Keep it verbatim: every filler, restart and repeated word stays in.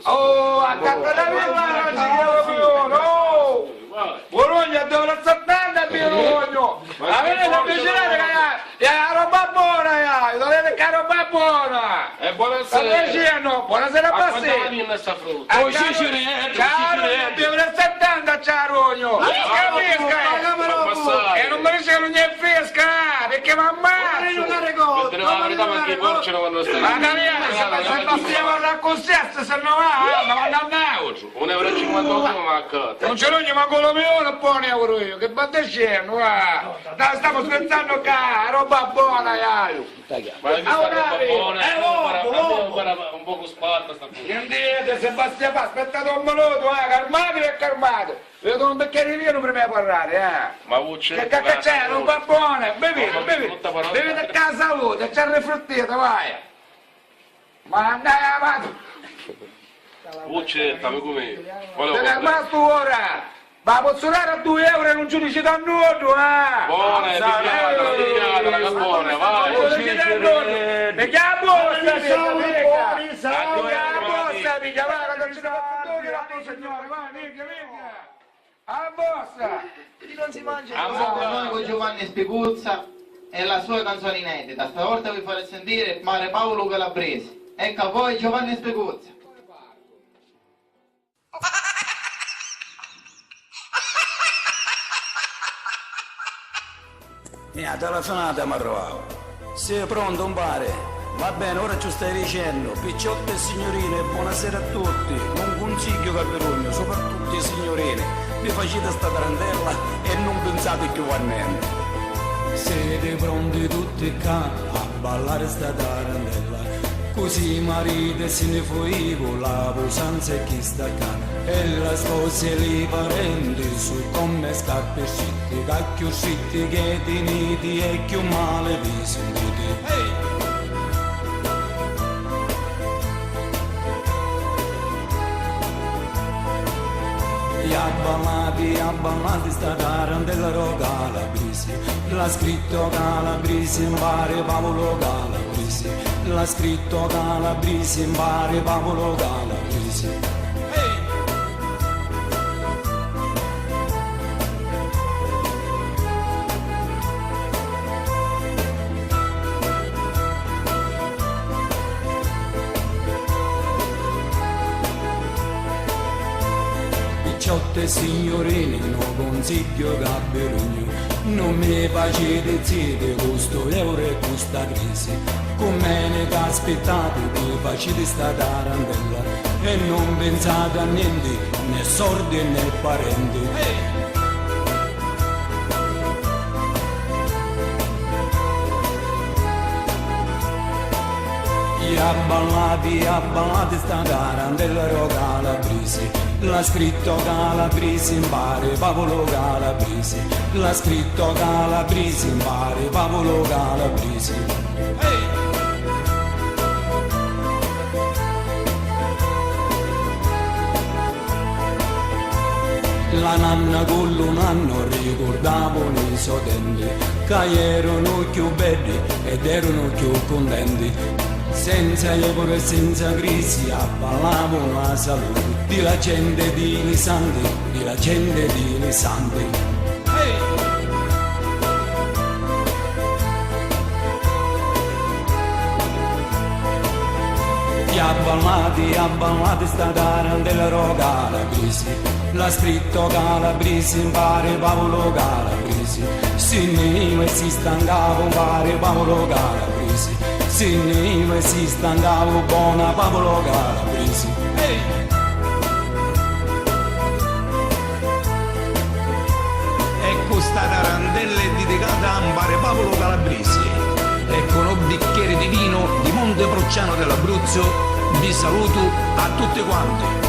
Oh, accattati la via, guarda, ci chiamo Pione, oh! Bologna, due ore e settanta a Bologna! Avete avvicinare che è, è la roba buona, eh! Sapete che è roba buona! E buonasera! Sta dicendo, buonasera, a quanto la vende sta frutta? Oh, Ciciretto, ciao, Ciciretto! Due ore e settanta, ciao, Rogno! Capisca, eh! E non mi dice che non è fresca, perché mamma! Perché la verità, ma che porcino quando stai? Ma Daniele, se, se passiamo da così, se no va, eh, ma manda un euro. Un euro e cinquantaotto, ma accatta. Non c'è ogni, ma con lo mio non pone euro io, che va dicendo, va. Dai, stiamo scherzando qua, roba buona, iaio. Ma che sta roba buona, eh, oh, ancora, oh, ancora un poco sparta sta cosa. Niente, Sebastiano, aspettate un minuto, eh, calmatevi e calmate. Vedo un bicchiere di vino prima di parlare, eh. Ma che c'è? Non va buono, bevete, bevete. Bevete a casa vuota, ci arriflettete, vai. Ma andai avanti! Vuccetta, amico mio. Te ne rimasto ora! Ma pozzo dare a due euro e non ci dicete a nulla, eh! Buona, pigliatela, pigliatela, che buona, vai! Non ci dicete a nulla! Perché a borsa, piglia, vai, che ci dà a signore, vai, venga, venga! A borsa! Chi non si mangia. Siamo con noi con Giovanni Spiguzza e la sua canzone inedita. Stavolta vi farò sentire Mare Paolo Calabresi. Ecco a voi Giovanni Spiguzza. E a telefonata m'arrivau. Sì, pronto, umpari? Va bene, ora ci u stai dicennu. Picciotti e signurini, buonasera a tutti. Un cunsigghiu ca vi dugnu, soprattuttu i signurini, vi faciti sta tarantella e nun pinsati cchiù a nenti. Siti pronti tutti ccà a ballari sta tarantella? Così i mariti si ni fuivu, la pusanza è chista ccà. E la sposa e li parenti su comu e scarpi stritti, ca cchiù stritti che tiniti e cchiù mali vi sintiti. Ehi! E abballati, abballati sta tarantella ro Calabrisi. L'ha scritto Calabrisi, mpari Paolo Calabrisi. L'ha scritto Calabrisi, mpari Paolo Calabrisi. Ehi! Picciotti e signurini, nu cunsigghiu ca vi dugnu, nun mi faciti ziti cu stu euro e cu sta crisi. Cu meni ca aspittate, vi faciti sta tarantella e nun pinsati a nenti, né sordi né parenti. E abballati, abballati sta tarantella ro Calabrisi. L'ha scritto Calabrisi, mpari Paolo Calabrisi. L'ha scritto Calabrisi, mpari Paolo Calabrisi. Ehi! La nanna cu lu nannu ricurdavunu i so tempi, ca erunu cchiù beddi ed erunu cchiù cuntenti. Senza euro e senza crisi, a pallavunu a saluti di la gente di li santi, di la gente di li santi. Ehi! E abballati, abballati sta tarantella ro Calabrisi. L'ha scritto Calabrisi, mpari Paolo Calabrisi. Si nni iva e si stancava, mpari Paolo Calabrisi. Si nni iva e si stancava, bona Paolo Calabrisi. Ehi! E cu sta tarantella è dedicata a mpari Paolo Calabrisi. E cu nu bicchieri di vino di Monte Prucciano dell'Abruzzo vi salutu a tutti quanti.